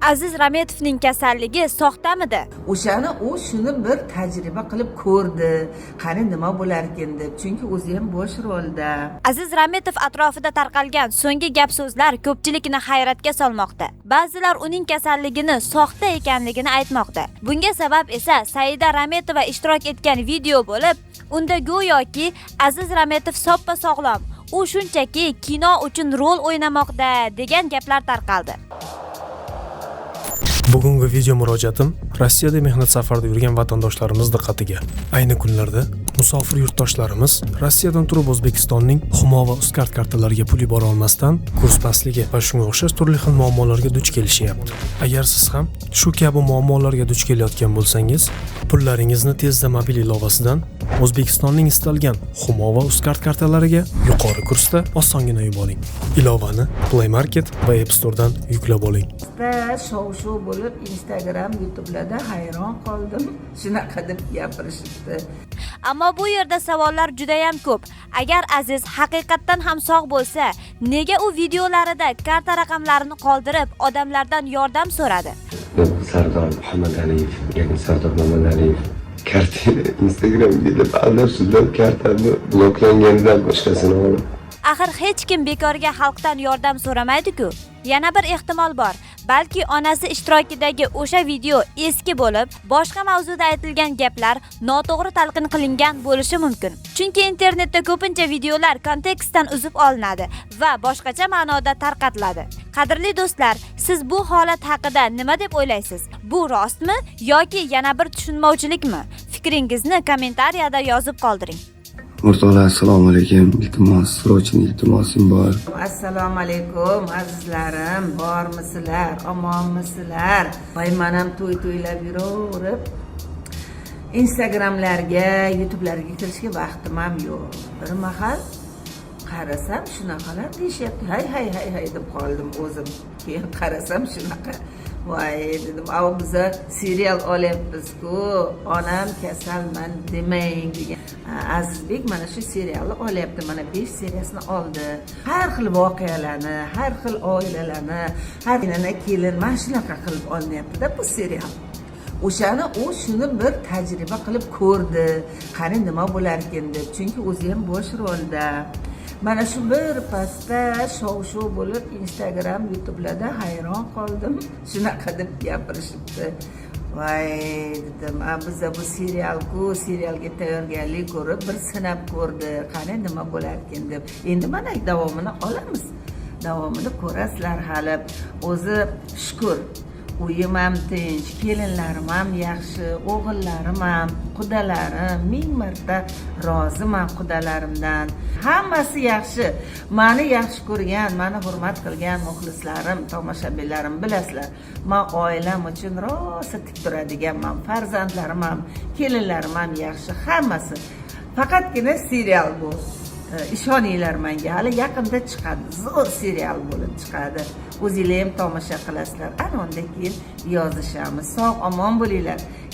Aziz Rametovning kasalligi soxtamidi? O'shani u shuni bir tajriba qilib ko'rdi, qani nima bo'larkin deb, chunki o'zi ham bosh rolda. Aziz Rametov atrofida tarqalgan so'nggi gap so'zlar ko'pchilikni hayratga solmoqda. Ba'zilar uning kasalligini soxta ekanligini aytmoqda. Bunga sabab esa Saida Rametova ishtirok etgan video bo'lib, unda go'yoki Aziz Rametov soppa sog'lom, u shunchaki kino uchun rol o'ynamoqda degan gaplar tarqaldi. Bugungi video murojaatim Rossiyada mehnat safarida yurgan vatandoshlarimiz diqqatiga. Ayni kunlarda musofir yurtdoshlarimiz Rossiyadan turib O'zbekistonning Humo va Uzcard kartalariga pul yubora olmasdan, kurs pastligi va shunga o'xshash turli xil muammolarga duch kelishyapti. Agar siz ham shu kabi muammolarga duch kelayotgan bo'lsangiz, pullaringizni tezda mobil ilovasidan O'zbekistonning istalgan Humo va Uzcard kartalariga yuqori kursda osongina yuboring. Ilovani Play Market va App Store'dan yuklab oling. Shov shuv bo'lib Instagram, YouTubelarda, hayron qoldim, shunaqa deb gapirishibdi. Ammo bu yerda savollar judayam ko'p. Agar Aziz haqiqatdan ham sog' bo'lsa, nega u videolarida karta raqamlarini qoldirib, odamlardan yordam so'radi? Sardor Muhammadaliyev, ya'ni Sardor Mamadaliyev karta Instagramga deb aldab suldab kartamni bloklanganidan boshqasini olib. Axir hech kim bekorga xalqdan yordam so'ramaydi-ku. Yana bir ehtimol bor. Balki onasi ishtirokidagi o'sha video eski bo'lib, boshqa mavzuda aytilgan gaplar noto'g'ri talqin qilingan bo'lishi mumkin. Chunki internetda ko'pincha videolar kontekstdan uzib olinadi va boshqacha ma'noda tarqatiladi. Qadrli do'stlar, siz bu holat haqida nima deb o'ylaysiz? Bu rostmi yoki yana bir tushunmovchilikmi? Fikringizni kommentariyada yozib qoldiring. O'rtoqlar, assalomu alaykum. Iltimos, срочный iltimosim bor. Assalomu alaykum, azizlarim, bormisizlar, omonmisizlar? Voy, man ham to'y to'ylab yuraverib, Instagramlarga, YouTubelarga kirishga vaqtim ham yo'q. Bir mahal qarasam, shunaqalar deyishyapti. Hay hay hay hay deb qoldim o'zim. Keyin qarasam, shunaqa. Voy, dedim, av, biza serial olyapmiz-ku, "Onam kasalman demang" degan. Azizbek mana shu serialni olyapti, mana 5 seriyasini oldi. Har xil voqealarni, har xil oilalarni, har qaynona, kelin, mana shunaqa qilib olinyapti-da bu serial. O'shani u shuni bir tajriba qilib ko'rdi, qani nima bo'larkin deb, chunki o'zi ham bosh rolda. Mana shu bir pasda shov shuv bo'lib Instagram, YouTubelarda, hayron qoldim, shunaqa deb gapirishibdi. Voy, dedim, a biza bu serialku, serialga tayyorgarlik ko'rib, bir sinab ko'rdi, qani nima bo'larkin deb. Endi mana davomini olamiz, davomini ko'rasizlar hali. O'zi shukur, uyim ham tinch, kelinlarim ham yaxshi, o'g'illarim ham, qudalarim, ming marta roziman qudalarimdan, hammasi yaxshi. Mani yaxshi ko'rgan, mani hurmat qilgan muxlislarim, tomoshabinlarim, bilasizlar, man oilam uchun rosa tik turadiganman. Farzandlarim ham, kelinlarim ham yaxshi, hammasi. Faqatgina serial bu. Ishoninglar menga, hali yaqinda chiqadi, zo'r serial bo'lib chiqadi, o'zinglar ham tomosha qilasizlar. Ana undan keyin yozishamiz. Sog' omon bo'linglar.